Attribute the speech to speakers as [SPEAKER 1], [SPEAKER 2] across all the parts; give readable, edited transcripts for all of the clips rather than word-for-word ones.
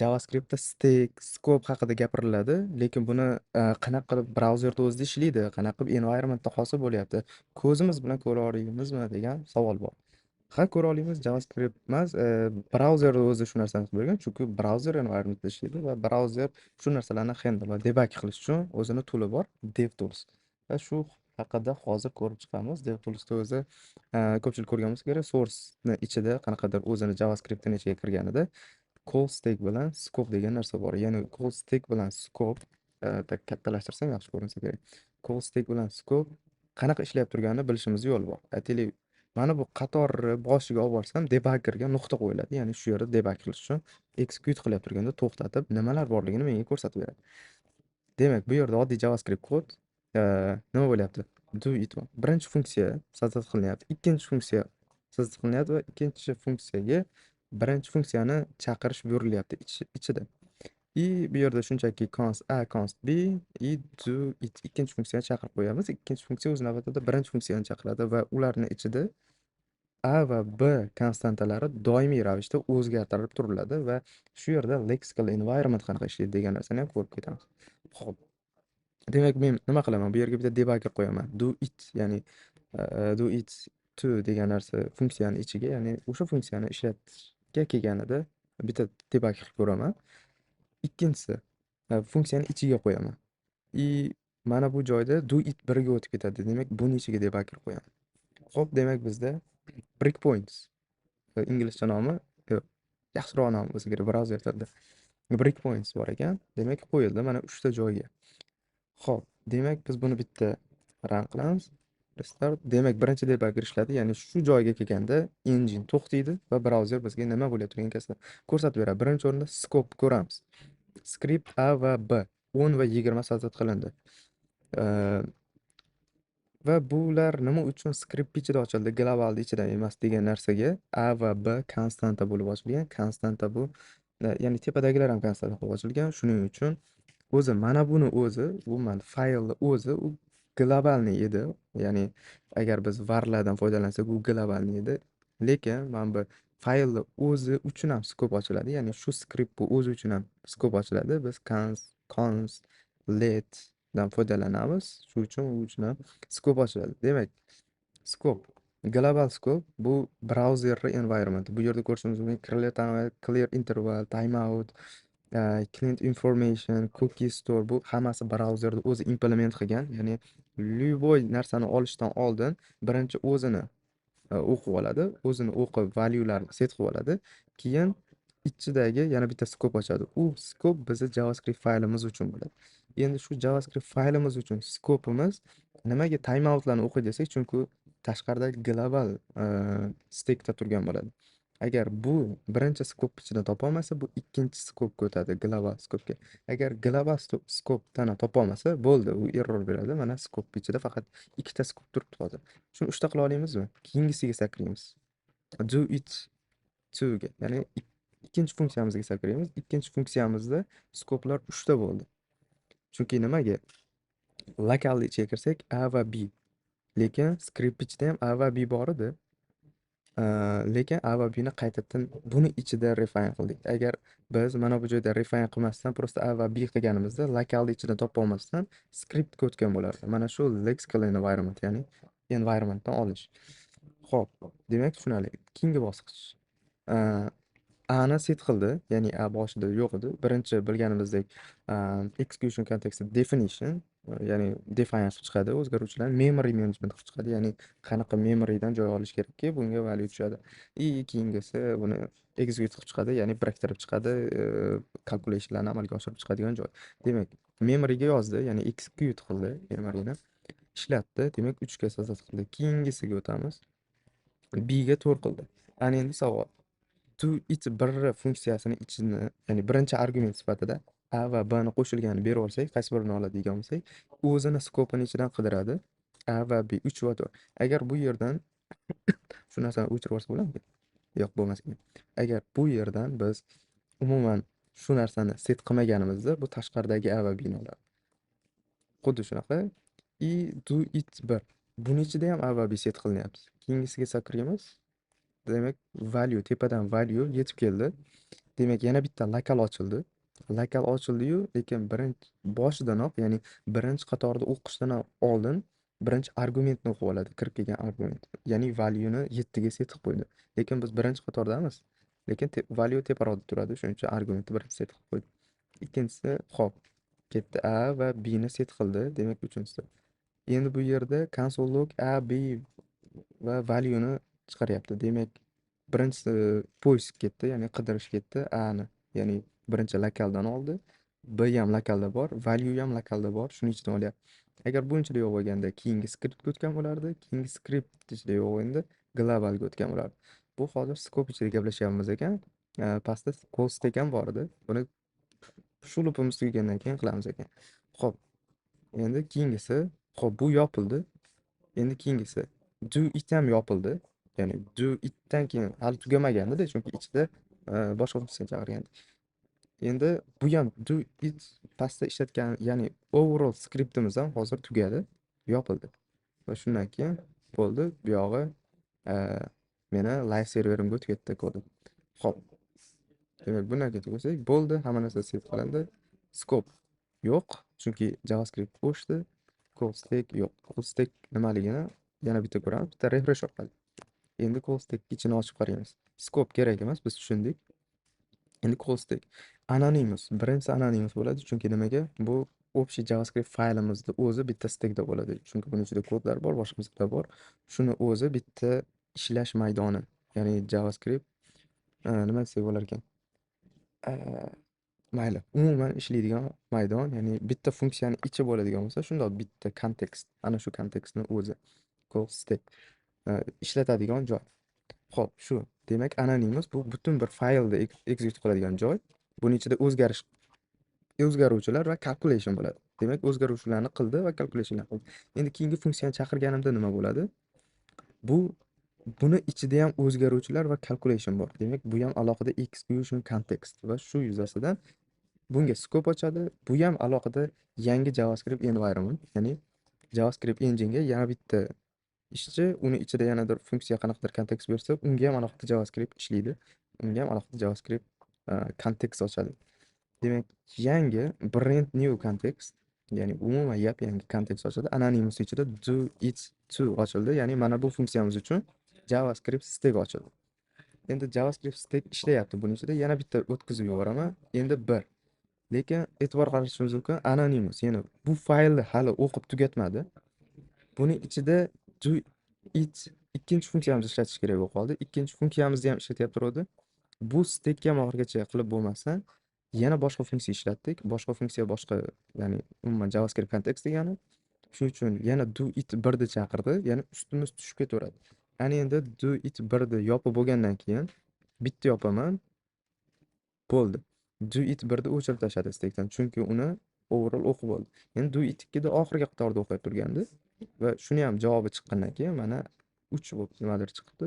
[SPEAKER 1] JavaScriptda stack, scope haqida gapiriladi, lekin buni qanaqa qilib brauzerda o'zida ishlaydi, qanaqa qilib environmentda hosil bo'lyapti, ko'zimiz bilan ko'ra olamizmi degan savol bor. Ha, ko'ra olamiz, JavaScript emas, brauzerda o'zi shu narsani qilib bergan, chunki brauzer environmentda ishlaydi va brauzer shu narsalarni handle va debug qilish uchun o'zini tooli bor, DevTools. Va shu haqida hozir ko'rib chiqamiz. DevToolsda o'zi ko'pchilik ko'rgan bo'lsa kerak, source'ni ichida qanaqadir o'zini JavaScriptini ichiga kirganida call stack bilan scope degan narsa bor. Ya'ni call stack bilan scope, так, kattalashtirsam yaxshi ko'rinsa kerak. Call stack bilan scope qanaqa ishlab turganini bilishimiz yo'li bor. Aytaylik, mana bu qatorni boshiga olib borsam, debuggerga nuqta qo'yiladi. Ya'ni shu yerda debug qilish uchun execute qilyap turganda to'xtatib, nimalar borligini menga ko'rsatib beradi. Demak, bu yerda oddiy JavaScript kod nima bo'lyapti? Do it. Birinchi funksiya создать qilinyapti, ikkinchi funksiya создать qilinyapti va ikkinchi funksiyaga birinchi funksiyani chaqirish buyurilyapti ichida. И bu yerda shunchaki const a, const b и do it ikkinchi funksiyani chaqirib qo'yamiz. Ikkinchi funksiya o'z navbatida birinchi funksiyani chaqiradi va ularni ichida a va b konstantalari doimiy ravishda o'zgartirilib turiladi va shu yerda lexical environment qanaqa ishlaydi degan narsani ham ko'rib ketamiz. Xo'p. Demak, men nima qilaman? Bu yerga bitta debugger qo'yaman. Do it, ya'ni do it to degan narsa funksiyani ichiga, ya'ni o'sha funksiyani ishlatishga kelganida bitta debug qilib ko'raman. Ikkinchisi, funksiyani ichiga qo'yaman. И mana bu joyda do it birga o'tib ketadi. Demak, buni ichiga debugger qo'yaman. Xo'p, demak, bizda breakpoints, inglizcha nomi, yo'q, yaxshiroq nomi bo'lsa kerak brauzer tilida. Breakpoints bor ekan. Demak, qo'yildi mana 3 ta joyga. Xo'p, demak, biz buni bitta run qilamiz. Restart. Demak, birinchi debugger ishladi. Ya'ni shu joyga kelganda engine to'xtaydi va brauzer bizga nima bo'layotganini ko'rsatib beradi. Birinchi o'rinda scope ko'ramiz. Script A va B 10 va 20 создать qilindi. Va bular nima uchun script ichida ochildi, globalni ichida emas degan narsaga A va B konstanta bo'lib ochilgan. Konstanta bu, ya'ni tepadagilar ham konstanta bo'lib ochilgan. Shuning uchun o'zi mana buni o'zi, umuman faylni o'zi u глобальный edi. Ya'ni agar biz varlardan foydalansak, u глобальный edi. Lekin mana bu faylni o'zi uchun ham scope ochiladi. Ya'ni shu script bu o'zi uchun ham scope ochiladi. Biz const let dan foydalanamiz. Shu uchun u uchun ham scope ochiladi. Demak, scope, global scope bu brauzerni environment. Bu yerda ko'rishimiz mumkin clear interval, timeout, client information, cookie store, bu hammasi brauzerni o'zi implement qilgan. Ya'ni любой narsani olishdan oldin birinchi o'zini o'qib oladi, o'zini o'qib valuelarni set qilib oladi. Keyin ichidagi yana bitta scope ochadi. U scope bizni JavaScript faylimiz uchun bo'ladi. Endi shu JavaScript faylimiz uchun scope'imiz nimaga timeoutlarni o'qiydi desak, chunki tashqaridagi global stackda turgan bo'ladi. Agar bu birinchi scope ichidan topolmasa, bu ikkinchi scope'ga o'tadi, global scope'ga. Agar global scope'dan ham topolmasa, bo'ldi, u error beradi. Mana scope ichida faqat ikkita scope turibdi hozir. Shuni uchta qila olamizmi? Keyingisiga sakraymiz. Do it to'ga, ya'ni ikkinchi funksiyamizga sakraymiz. Ikkinchi funksiyamizda scope'lar uchta bo'ldi. Chunki nimaga? Lokalni ichiga kirsak A va B. Lekin script ichida ham A va B bor edi. Lekin A va B ni qaytadan buni ichida refine qildik. Agar biz mana bu joyda refine qilmasdan просто A va B qilganimizda lokalni ichidan topa olmasdan scriptga o'tgan bo'lardi. Mana shu lexical environment, ya'ni environmentdan olish. Xo'p, demak, tushunarli. Keyingi bosqich. A ni set qildi, ya'ni A boshida yo'q edi. Birinchi bilganimizdek, execution context definition, ya'ni define qilib chiqadi o'zgaruvchilarni, memory management qilib chiqadi, ya'ni qanaqa memorydan joy olish kerakki, bunga value tushadi. И keyingisi buni execute qilib chiqadi, ya'ni biriktirib chiqadi, calculationlarni amalga oshirib chiqadigan joy. Demak, memoryga yozdi, ya'ni execute qildi memoryni, ishlatdi, demak 3 ga создать qildi. Keyingisiga o'tamiz. B ga 4 qildi. Ana endi savol. Do it 1 funksiyasini ichini, ya'ni birinchi argument sifatida A va B ni qo'shilganini berib olsak, qaysi birini oladi degan bo'lsak, o'zini scope'ini ichidan qidiradi. A va B 3 va 4. Agar bu yerdan shu narsani o'chirib yuborsa bo'ladimi? Yo'q, bo'lmas ekan. Agar bu yerdan biz umuman shu narsani set qilmaganimizda, bu tashqaridagi A va B ni oladi. Xuddi shunaqa. И do it 1. Buni ichida ham A va B set qilinyapti. Keyingisiga sakraymiz. Demak, value tepadan value yetib keldi. Demak, yana bitta lokal ochildi. Lokal ochildi-yu, lekin birinchi boshidanoq, ya'ni birinchi qatorda o'qishdan oldin birinchi argumentni o'qib oladi, kirib kelgan argument. Ya'ni value ni 7 ga set qilib qo'ydi. Lekin biz birinchi qatordamiz. Lekin value teparoqda turadi, shuning uchun argumentni birinchi set qilib qo'ydi. Ikkinchisi, xo'p, ketdi A va B ni set qildi. Demak, uchinchisi. Endi bu yerda console log A, B va value ni chiqaryapti. Demak, birinchisi поиск ketdi, ya'ni qidirish ketdi A ni. Ya'ni birinchi lokaldan oldi. B ham lokalda bor, value ham lokalda bor, shuni ichidan olyapti. Agar buni ichida yo'q bo'lganda keyingi skriptga o'tgan bo'lardi, keyingi skript ichida yo'q endi globalga o'tgan bo'lardi. Bu hozir scope ichida gaplashyapmiz ekan. Pastda call stack ham bor edi. Buni shu loopimiz tugagandan keyin qilamiz ekan. Xo'p, endi keyingisi, xo'p, bu yopildi. Endi keyingisi do it ham yopildi. Ya'ni do itdan keyin hali tugamagandi-da, chunki ichida boshqa funksiya chaqirgandi. Endi bu ham do it pastda ishlatgan, ya'ni overall skriptimiz ham hozir tugadi, yopildi. Va shundan keyin bo'ldi, bu yog'i meni live serverimga o'tib ketdi kodim. Xo'p. Demak, bundan ketib bo'lsak, bo'ldi, hamma narsa set qilindi. Scope yo'q, chunki JavaScript o'chdi. Call stack yo'q. Call stack nimaligini yana bitta ko'ramiz, bitta refresh orqali. Endi call stack ichini ochib qaraymiz. Scope kerak emas, biz tushundik. Endi call stack anonymous. Birinchisi anonymous bo'ladi, chunki nimaga? Bu общий JavaScript faylimizni o'zi bitta stackda bo'ladi. Chunki buni ichida kodlar bor, boshqa narsalar bor. Shuni o'zi bitta ishlash maydoni. Ya'ni JavaScript nima desak bo'lar ekan? Mayli, umuman ishlaydigan maydon, ya'ni bitta funksiyani ichi bo'ladigan bo'lsa, shundoq bitta kontekst, ana shu kontekstni o'zi call stack ishlatadigan joy. Xo'p, shu. Demak, anonymous bu butun bir faylni execute qiladigan joy. Buni ichida o'zgaruvchilar va calculation bo'ladi. Demak, o'zgaruvchilarni qildi va calculationlar qildi. Endi keyingi funksiyani chaqirganimda nima bo'ladi? Bu buni ichida ham o'zgaruvchilar va calculation bor. Demak, bu ham alohida execution context va shu yuzasidan bunga scope ochadi. Bu ham alohida yangi JavaScript environment, ya'ni JavaScript engine'ga yana bitta ishchi, uni ichida yana bir funksiya qanaqadir kontekst bersa, unga ham alohida JavaScript ishlaydi. Unga ham alohida JavaScript kontekst ochadi. Demak, yangi brand new context, ya'ni umuman yap-yangi kontekst ochildi. Anonymous ichida do it to ochildi. Ya'ni mana bu funksiyamiz uchun JavaScript stack ochildi. Endi JavaScript stack ishlayapti buning ichida. Yana bitta o'tkazib yuboraman. Endi 1. Lekin e'tibor qaratishimiz mumkin, anonymous, ya'ni bu faylni hali o'qib tugatmadi. Buni ichida do it ikkinchi funksiyamizni ishlatish kerak bo'lib qoldi. Ikkinchi funksiyamizni ham ishlatyapti turadi. Bu stackka ham oxirigacha qilib bo'lmasa, yana boshqa funksiya ishlatdik. Boshqa funksiya boshqa, ya'ni umuman JavaScript kontekst degani. Shuning uchun yana do it 1 ni chaqirdi, ya'ni ustimiz tushib ketaveradi. Ana endi do it 1 ni yopib bo'lgandan keyin bitta yopaman. Bo'ldi. Do it 1 ni o'chirib tashladi stackdan, chunki uni overall o'qib bo'ldi. Endi do it 2 da oxirgi qatorda o'qib turgandi va shuni ham javobi chiqqandan keyin mana 3 bo'lib nimadir chiqibdi.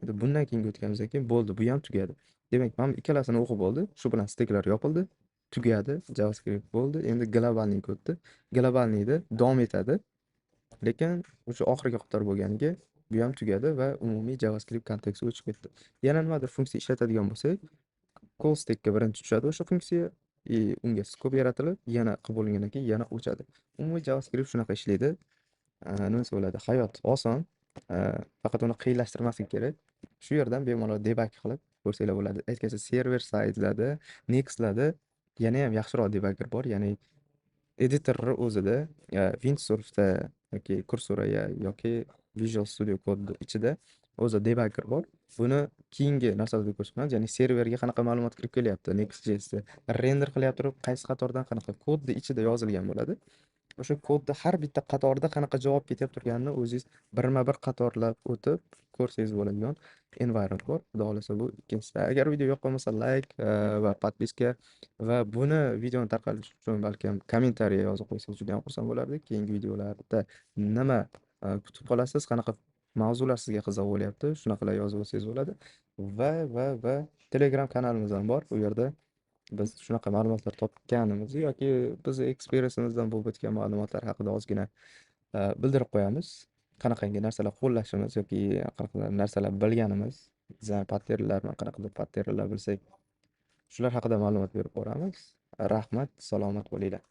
[SPEAKER 1] Endi bundan keyingi o'tganimizdan keyin bo'ldi, bu ham tugadi. Demak, mana bu ikkalasini o'qib bo'ldi. Shu bilan stacklar yopildi. Tugadi, JavaScript bo'ldi. Endi globalniy o'tdi. Globalniyda davom etadi. Lekin o'sha oxirgi qator bo'lganiga bu ham tugadi va umumiy JavaScript konteksti o'chib ketdi. Yana nimadir funksiya ishlatadigan bo'lsak, call stackka birinchi tushadi o'sha funksiya, и unga scope yaratilib, yana qilib bo'lingandan keyin yana o'chadi. Umumiy JavaScript shunaqa ishlaydi. Nima desa bo'ladi? Hayot oson, faqat uni qiyinlashtirmaslik kerak. Shu yerdan bemalol debug qilib ko'rsanglar bo'ladi. Aytgancha server side'larda, Next'larda yana ham yaxshiroq debugger bor, ya'ni editorni o'zida, Windsurfda yoki Cursor yoki Visual Studio Code ichida o'zi debugger bor. Buni keyingi narsalarda ko'rsatamiz, ya'ni serverga qanaqa ma'lumot kirib kelyapti, Next.jsda render qilyapti turib, qaysi qatordan qanaqa kodni ichida yozilgan bo'ladi. O'sha kodda har bitta qatorda qanaqa javob ketyapti turganini o'zingiz birma-bir qatorlab o'tib ko'rsangiz bo'ladigan environment bor. Xudo xohlasa bu ikkinchisi. Agar video yoqqan bo'lsa, like va подписка va buni videoni tarqalishi uchun balkim kommentariya yozib qo'ysangiz juda ham xursand bo'lardik. Keyingi videolarda nima kutib qolasiz, qanaqa mavzular sizga qiziq bo'lyapti, shunaqalar yozib o'tsangiz bo'ladi. Va Telegram kanalimiz ham bor. U yerda biz shunaqa ma'lumotlar topganimizni yoki bizni experience'imizdan bo'lib o'tgan ma'lumotlar haqida ozgina bildirib qo'yamiz. Qanaqangi narsalar qo'llashimiz yoki qanaqa narsalar bilganimiz Dizayn patternlarni, qanaqadir patternlar bilsak, shular haqida ma'lumot berib boramiz. Rahmat, salomat bo'linglar.